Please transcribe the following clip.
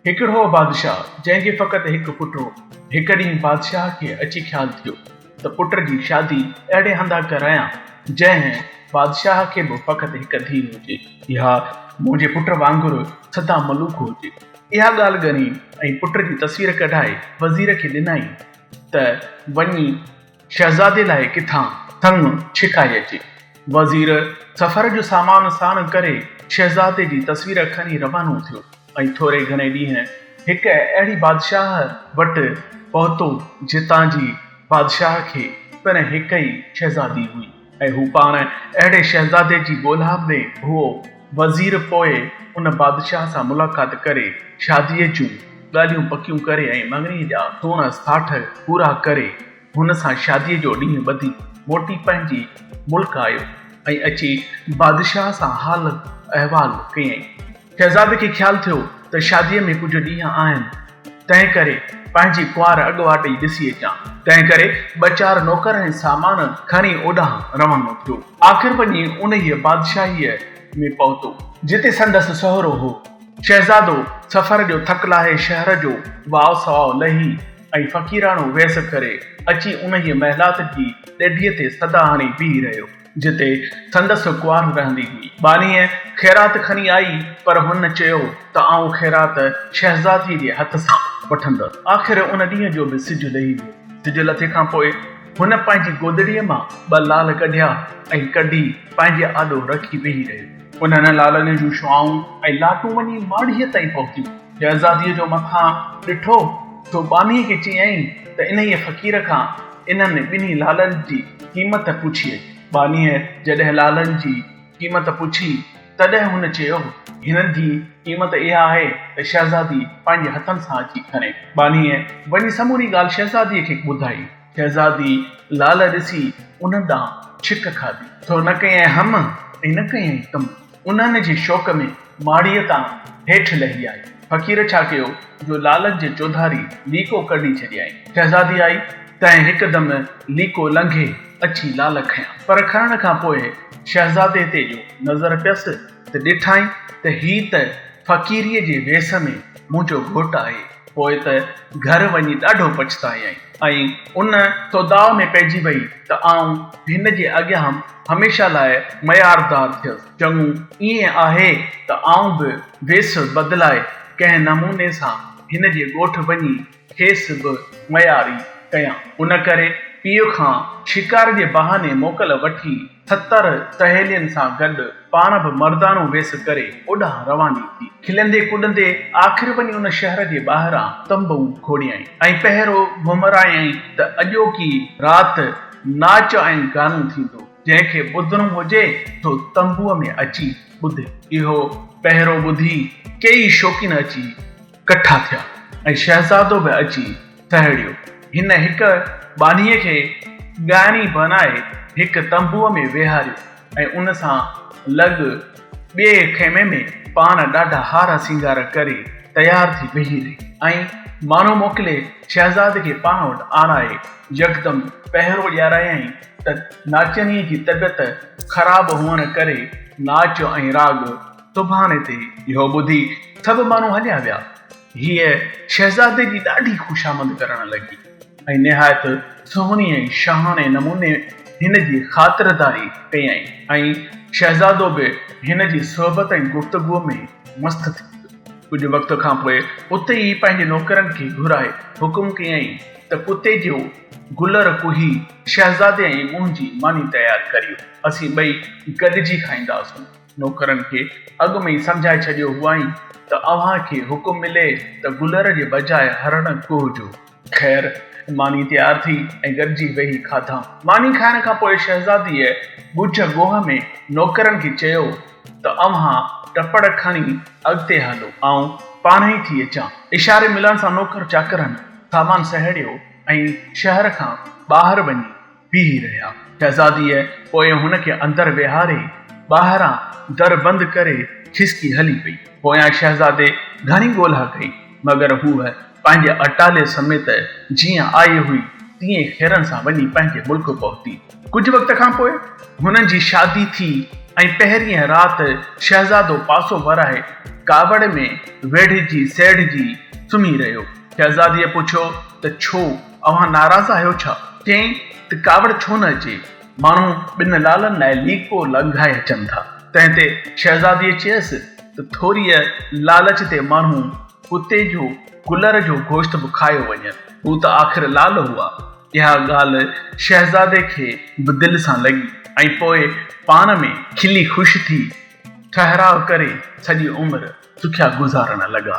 هڪڙو هو بادشاهه، جنهن کي فقط هڪ پٽ هو. هڪ ڏينهن بادشاهه کي اچي خيال ٿيو ته پٽ جي شادي اهڙي هنڌان ڪرايان، جنهن بادشاهه کي به فقط هڪ ڌيء هجي. اها منهنجي پٽ وانگر سدا ملوڪ هجي. اها ڳالهه ڳڻي ۽ پٽ جي تصوير ڪڍائي وزير کي ڏنائين ته وڃي شهزادي لاء ڪٿان سڱ ڇڪائي اچي. وزير سفر جو سامان ساڻ ڪري شهزادي جي تصوير کڻي روانو ٿيو ۽ ٿوري گهڻي ڏينهن هڪ اهڙي بادشاهه وٽ پهتو جتان جي بادشاهه کي پڻ هڪ ئي شهزادي هئي ۽ هو پاڻ اهڙي شهزادي جي ڳولها ۾ هئو. وزير پوء ان بادشاهه سان ملاقات ڪري شاديء جون ڳالهيون پڪيون ڪري ۽ مڱڻي جا سوڻ ساٺ پورا ڪري هن سان شاديء جو ڏينهن ٻڌي موٽي پنهنجي ملڪ آيو ۽ اچي بادشاهه سان حال احوال ڪيائين. شهزادي کي خيال ٿيو ته شاديء ۾ ڪجهه ڏينهن آهن، تنهن ڪري پنهنجي ڪنوار اڳواٽ ئي ڏسي اچان. تنهن ڪري ٻه چار نوڪر ۽ سامان کڻي اوڏانهن روانو ٿيو. آخر وڃي انهيء بادشاهيء ۾ پهتو، جتي سندس سهرو هو. شهزادو سفر جو ٿڪ لاهي شهر جو واء سواء لهي ۽ فقيراڻو ويس ڪري اچي انهيء محلات جي ڏيڍيء تي صدا هڻي بيهي رهيو، جتي سندس ڪنوار رهندي هئي. ٻانهيء خيرات کڻي آئي، پر هن چيو ته آئون خيرات شهزادي جي هٿ سان وٺندس. آخر ان ڏينهن جو به سج لهي ويو. سج لٿي کان پوء هن پنهنجي گودڙيء مان ٻه لال ڪڍيا ۽ ڪڍي پنهنجي آڏو رکي ويهي رهيو. انهن لالن جون شعاعون ۽ لاٽون وڃي ماڙيء تائين پهتيون. شهزاديء جو مٿان ڏٺو، سو ٻانهيء کي چيائين ته انهيء فقير کان انهن ٻنهي لالن جي قيمت پڇي اچ. ٻانهيء جڏهن لالن جي قيمت پڇي، تڏهن هن چيو، هنن جي قيمت اها آهي ته شهزادي پنهنجي هٿن سان اچي کڻي. ٻانهيء وڃي سموري ڳالهه شهزاديء کي ٻڌائي. شهزادي لال ڏسي انهن ڏانهن ڇڪ کاڌي. سو نه ڪيائين هم ۽ نه ڪيائين تم. انهن جي شوق ۾ ماڙيء تان هيٺ لهي آئي. فقير ڇا ڪيو جو لالن جي چوڌاري ليڪو ڪڍي ڇڏيائين. شهزادي آئي، تنهن هڪدم ليڪو لنگهي اچي لال کنيا. پر کڻڻ کان پوء شهزادي تي جو نظر پيس ته ڏٺائين ته هي ته فقيريء جي ويس ۾ منهنجو گهوٽ آهي. پوء ته گهر وڃي ڏاڍو پڇتايائين ۽ ان سوداء ۾ پئجي وئي ته آئون هن جي اڳيان هميشه لاء مياردار ٿيس. چڱو ائين آهي ته آئون به ويس بدلائي ڪنهن نموني سان هن جي ڳوٺ وڃي کيس به مياري ڪيان. ان ڪري پيء کان شڪار جي بهاني موڪل وٺي 70 سهيلين سان گڏ پاڻ به مرداڻو ويس ڪري اوڏانهن رواني ٿي. کلندي ڪڏندي آخر وڃي ان شهر جي ٻاهران تنبو کوڙيائين ۽ پهرو گهمرايائين ته اڄوڪي رات ناچ ۽ گانو ٿيندو، جنهن کي ٻڌڻو هجي سو تنبوء ۾ اچي ٻڌي. اهو پهرو ٻڌي ڪيئي شوقين اچي ڪٺا ٿيا ۽ شهزادو به اچي سهيڙيو. هن هڪ ٻانهيء کي ڳائڻي بڻائي هڪ تنبوء ۾ ويهاريو ۽ ان سان لڳ ٻئي خيمي ۾ پاڻ ڏاڍا هار سينگار ڪري تيار ٿي ويهي رهي ۽ ماڻهو موڪلي شهزادي کي پاڻ وٽ آڻائي يڪدم پهرو ڏيارايائين ته ناچڻيء جي طبيعت خراب هئڻ ڪري ناچ ۽ راڳ سڀاڻي تي. اهو ٻڌي سڀ ماڻهو هليا ويا. هيء شهزادي جي ڏاڍي خوشامد ڪرڻ لڳي ۽ نهايت سهڻي ۽ شاهاڻي نموني هن جي خاطرداري ڪيائين ۽ شهزادو به هن جي صحبت ۽ گفتگوء ۾ مست ٿي ويو. ڪجهه وقت کان پوء اتي ئي پنهنجي نوڪرن کي گهرائي حڪم ڪيائين ته ڪتي جو گلر ڪهي شهزادي ۽ منهنجي ماني تيار ڪريو، اسين ٻئي گڏجي کائينداسون. نوڪرن کي اڳ ۾ ئي سمجهائي ڇڏيو هئائين ته اوهان کي حڪم ملي ته گلر جي بجاء هرڻ ڪهجو. خير، ماني تيار ٿي ۽ گڏجي ويهي کاڌائون. ماني کائڻ کان پوء شهزاديء ڳجهه ڳوهه ۾ نوڪرن کي چيو ته اوهان ٽپڙ کڻي اڳتي هلو، آئون پاڻهئي ٿي اچان. اشاري ملڻ سان نوڪر چاڪرن سامان سهيڙيو ۽ شهر کان ٻاهر وڃي بيهي رهيا. شهزاديء پوء هن کي اندر ويهاري، ٻاهران در بند ڪري کسڪي هلي وئي. پويان شهزادي گهڻي ڳولها ڪئي، مگر هوء پنهنجي اٽالي سميت جيئن آئي هئي، تيئن خيرن سان وڃي پنهنجي ملڪ پهتي. ڪجهه وقت کان پوء هنن جي شادي ٿي ۽ پهرينء رات شهزادو پاسو ورائي ڪاوڙ ۾ ويڙهجي سيڙهجي سمهي رهيو. شهزاديء پڇيو ته ڇو، اوهان ناراض آهيو ڇا؟ چيائين ته ڪاوڙ ڇو نه اچي، ماڻهو ٻن لالن لاء ليڪو لنگهائي اچن ٿا. تنهن تي شهزاديء چيس ته ٿوريء لالچ تي ماڻهو ڪتي جو گلر جو گوشت به کايو وڃن. هو ته آخر لال هئا. اها ڳالهه شهزادي کي به دل سان لڳي ۽ پوء پاڻ ۾ کلي خوش ٿي ٺهراء ڪري سڄي عمر سکيا گذارڻ لڳا.